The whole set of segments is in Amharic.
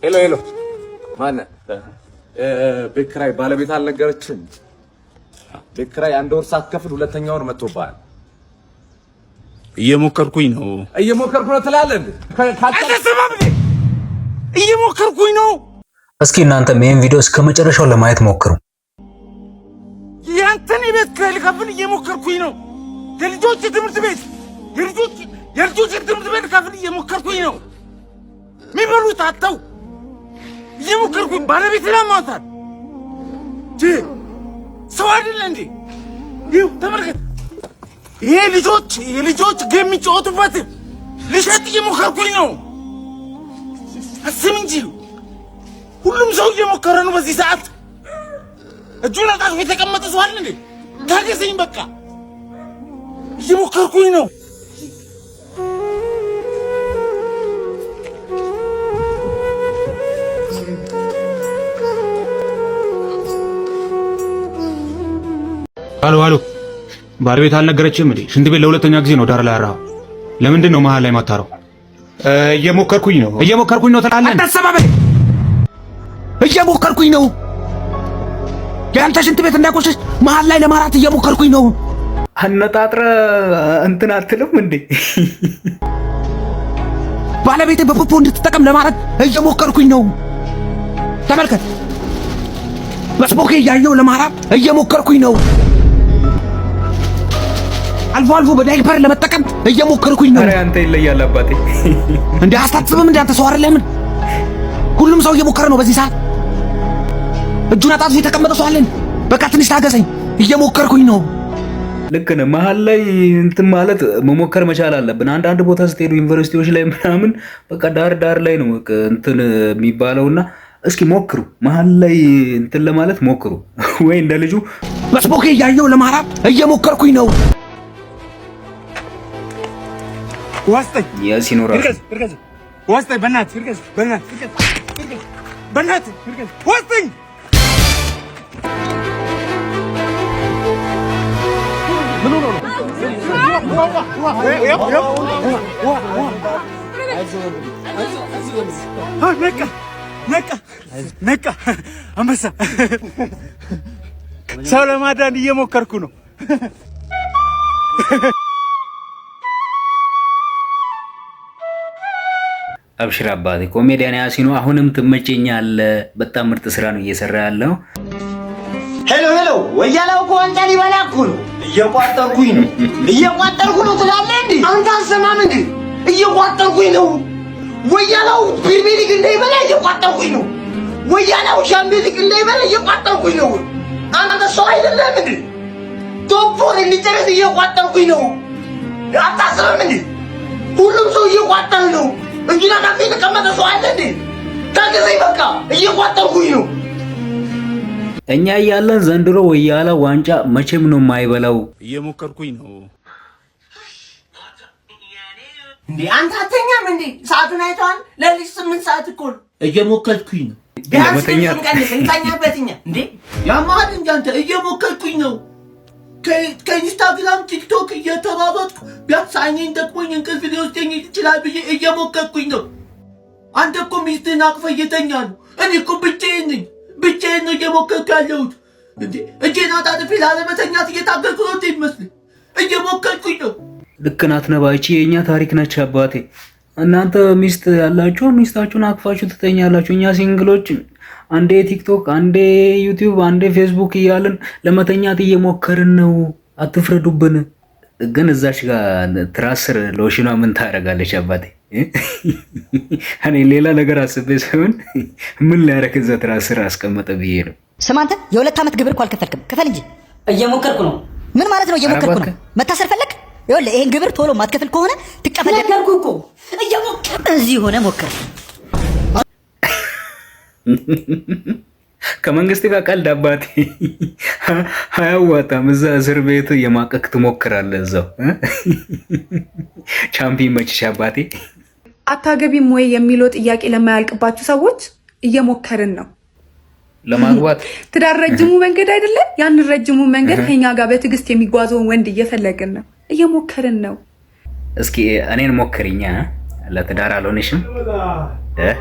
Hello hello፣ ማነህ? ቤት ኪራይ ባለቤት አልነገረችም? ቤት ኪራይ አንድ ወር ሳትከፍል ሁለተኛ ወር መጥቶብሃል። እየሞከርኩኝ ነው። እየሞከርኩ ነው ትላለህ እንዴ? አልተሰማም እንዴ? እየሞከርኩኝ ነው። እስኪ እናንተም ይህን ቪዲዮ እስከ መጨረሻው ለማየት ሞክሩ። ያንተን የቤት ኪራይ ልከፍል እየሞከርኩኝ ነው። የልጆች ትምህርት ቤት የልጆች ትምህርት ቤት ልከፍል እየሞከርኩኝ ነው። የሚበሉት አጥተው እየሞከርኩኝ፣ ባለቤት ላማታል። ሰው አይደለ እንዴ? ይኸው ተመልከት። ይሄ ልጆች የልጆች game የሚጫወቱበት ልሸጥ እየሞከርኩኝ ነው። አስብ እንጂ፣ ሁሉም ሰው እየሞከረ ነው በዚህ ሰዓት። እጁን አጣጥፎ የተቀመጠ ሰው አለ እንዴ? ታገሰኝ በቃ፣ እየሞከርኩኝ ነው። አሎ አሎ፣ ባለቤት አልነገረችም እንዴ? ሽንት ቤት ለሁለተኛ ጊዜ ነው ዳር ላይ ያራኸው። ለምንድን ነው መሀል ላይ ማታረው? እየሞከርኩኝ ነው። እየሞከርኩኝ ነው ትላለህ። አታሰባበል። እየሞከርኩኝ ነው። የአንተ ሽንት ቤት እንዳይቆሽሽ መሀል ላይ ለማራት እየሞከርኩኝ ነው። አነጣጥረ እንትን አትልም እንዴ? ባለቤቴ በፖፖ እንድትጠቀም ለማድረግ እየሞከርኩኝ ነው። ተመልከት፣ በስፖኬ እያየው ለማራት እየሞከርኩኝ ነው። አልፎ አልፎ በዳይፐር ለመጠቀም እየሞከርኩኝ ነው። ኧረ አንተ ይለያል አባቴ። እንዴ አስታስብም እንዴ? አንተ ሰው አይደለህም? ሁሉም ሰው እየሞከረ ነው በዚህ ሰዓት። እጁን አጣጥፎ የተቀመጠ ሰው አለን? በቃ ትንሽ ታገሰኝ፣ እየሞከርኩኝ ነው። ልክ ነህ። መሀል ላይ እንትን ማለት መሞከር መቻል አለብን። አንዳንድ ቦታ ስትሄዱ ዩኒቨርሲቲዎች ላይ ምናምን በቃ ዳር ዳር ላይ ነው እንትን የሚባለውና እስኪ ሞክሩ፣ መሀል ላይ እንትን ለማለት ሞክሩ። ወይ እንደ ልጁ በስፖኬ እያየው ለማራት እየሞከርኩኝ ነው። ዋስጠኝ። ያሲኖ ራሱ። ዋስጠኝ፣ በእናትህ በእናትህ በእናትህ ዋስጠኝ። ምን ሆኖ ነው? ነቃ ነቃ ነቃ። አንበሳ፣ ሰው ለማዳን እየሞከርኩ ነው። አብሽር አባቴ፣ ኮሜዲያን ያሲኖ አሁንም ትመቸኛለህ። በጣም ምርጥ ስራ ነው እየሰራ ያለው። Hello hello፣ ወያላው እኮ ዋንጫ ሊበላ እኮ ነው። እየቋጠርኩኝ ነው፣ እየቋጠርኩ ነው ትላለህ እንዴ? አንተ አሰማም እንዴ? እየቋጠርኩኝ ነው። ወያላው ፕሪሚየር ሊግ እንዳይበላ እየቋጠርኩኝ ነው። ወያላው ሻምፒዮንስ ሊግ እንዳይበላ እየቋጠርኩኝ ነው። አንተ ሰው አይደለም እንዴ? Top four እንዲጨርስ እየቋጠርኩኝ ነው። አታስብም እንዴ? ሁሉም ሰው እየቋጠረ ነው። እንጂ ላካፌ የተቀመጠ ሰው አለ እንዴ? ታገዘኝ በቃ፣ እየቋጠርኩኝ ነው። እኛ እያለን ዘንድሮ ወያላ ዋንጫ መቼም ነው የማይበላው። እየሞከርኩኝ ነው። እንዴ አንተ አተኛም እንዴ? ሰዓቱን አይተዋል? ለሊት 8 ሰዓት እኮ ነው። እየሞከርኩኝ ነው። ቢያንስ ለመተኛት። እንቀንስ፣ እንተኛበት እኛ እንዴ። ያማል እንጂ አንተ፣ እየሞከርኩኝ ነው። ከኢንስታግራም ቲክቶክ እየተሯሯጥኩ ቢያንስ አይኔን ደክሞኝ እንቅልፍ ሊወስደኝ ይችላል ብዬ እየሞከርኩኝ ነው። አንተ እኮ ሚስትህን አቅፈህ እየተኛ ነው። እኔ እኮ ብቻዬን ነኝ። ብቻዬን ነው እየሞከርኩ ያለሁት። እንዴ እጄን አጣጥፌ ላለመተኛት እየታገልኩ ነው። እንዴ ይመስልህ? እየሞከርኩኝ ነው። ልክ ናት ነባ። ይቺ የእኛ ታሪክ ነች አባቴ። እናንተ ሚስት ያላችሁ ሚስታችሁን አቅፋችሁ ትተኛላችሁ። እኛ single ኦች አንዴ ቲክቶክ፣ አንዴ ዩቲዩብ፣ አንዴ ፌስቡክ እያልን ለመተኛት እየሞከርን ነው። አትፍረዱብን። ግን እዛች ጋር ትራስ ስር ሎሽኗ ምን ታደርጋለች አባቴ? እኔ ሌላ ነገር አስቤ ሳይሆን ምን ሊያደርግ እዛ ትራስ ስር አስቀመጠ ብዬ ነው። ስማ አንተ፣ የ2 ዓመት ግብር እኮ አልከፈልክም። ክፈል እንጂ። እየሞከርኩ ነው። ምን ማለት ነው እየሞከርኩ ነው? እባክህ። መታሰር ፈለግ? ይኸውልህ ይሄን ግብር ቶሎ ማትከፍል ከሆነ ትቀፈል። ነገርኩህ እኮ፣ እየሞከርኩ። እዚህ ሆነ ሞክር። ከመንግስት ጋር ቀልድ አባቴ አያዋጣም። እዛ እስር ቤት የማቀቅ ትሞክራለህ እዛው። ቻምፒ መችሽ አባቴ። አታገቢም ወይ የሚለው ጥያቄ ለማያልቅባችሁ ሰዎች እየሞከርን ነው። ለማግባት። ትዳር ረጅሙ መንገድ አይደለም? ያንን ረጅሙ መንገድ ከኛ ጋር በትዕግስት የሚጓዘውን ወንድ እየፈለግን ነው። እየሞከርን ነው። እስኪ እኔን ሞክሪኛ፣ ለትዳር አልሆንሽም እ?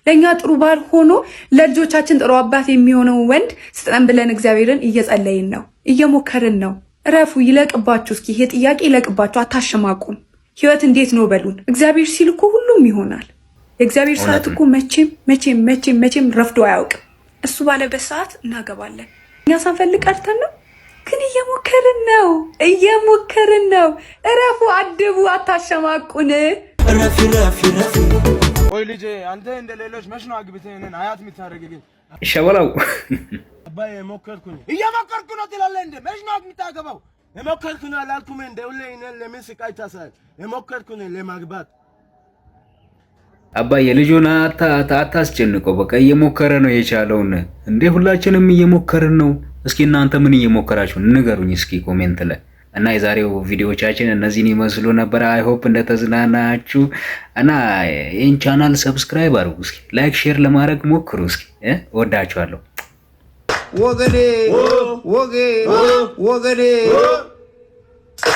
ለእኛ ጥሩ ባል ሆኖ ለልጆቻችን ጥሩ አባት የሚሆነው ወንድ ስጠን ብለን እግዚአብሔርን እየጸለይን ነው፣ እየሞከርን ነው። እረፉ፣ ይለቅባችሁ። እስኪ ይሄ ጥያቄ ይለቅባችሁ፣ አታሸማቁን። ህይወት እንዴት ነው በሉን። እግዚአብሔር ሲል እኮ ሁሉም ይሆናል። የእግዚአብሔር ሰዓት እኮ መቼም መቼም መቼም መቼም ረፍዶ አያውቅም። እሱ ባለበት ሰዓት እናገባለን። እኛ ሳንፈልግ ቀርተን ነው፣ ግን እየሞከርን ነው፣ እየሞከርን ነው። እረፉ፣ አድቡ፣ አታሸማቁን። ወይ ልጄ፣ አንተ እንደ ሌሎች መች ነው አግብተህ እኔን አያት የምታደርግልኝ? ሸበላው። አባዬ፣ የሞከርኩኝ እየሞከርኩ ነው ትላለህ እንደ መች ነው የምታገባው? የሞከርኩ ነው አላልኩም እንደ ሁሌ እኔን ለምን ስቃይ ታሳያለህ? የሞከርኩ ነው ለማግባት። አባዬ፣ ልጁን አታስጨንቀው። በቃ እየሞከረ ነው የቻለውን። እንዴ፣ ሁላችንም እየሞከርን ነው። እስኪ እናንተ ምን እየሞከራችሁ ንገሩኝ እስኪ comment ላይ። እና የዛሬው ቪዲዮቻችን እነዚህን ይመስሉ ነበር። I hope እንደተዝናናችሁ እና ይህን channel subscribe አድርጉ እስኪ፣ like፣ share ለማድረግ ሞክሩ እስኪ። እወዳችኋለሁ። ወገኔ ወጌ ወገኔ።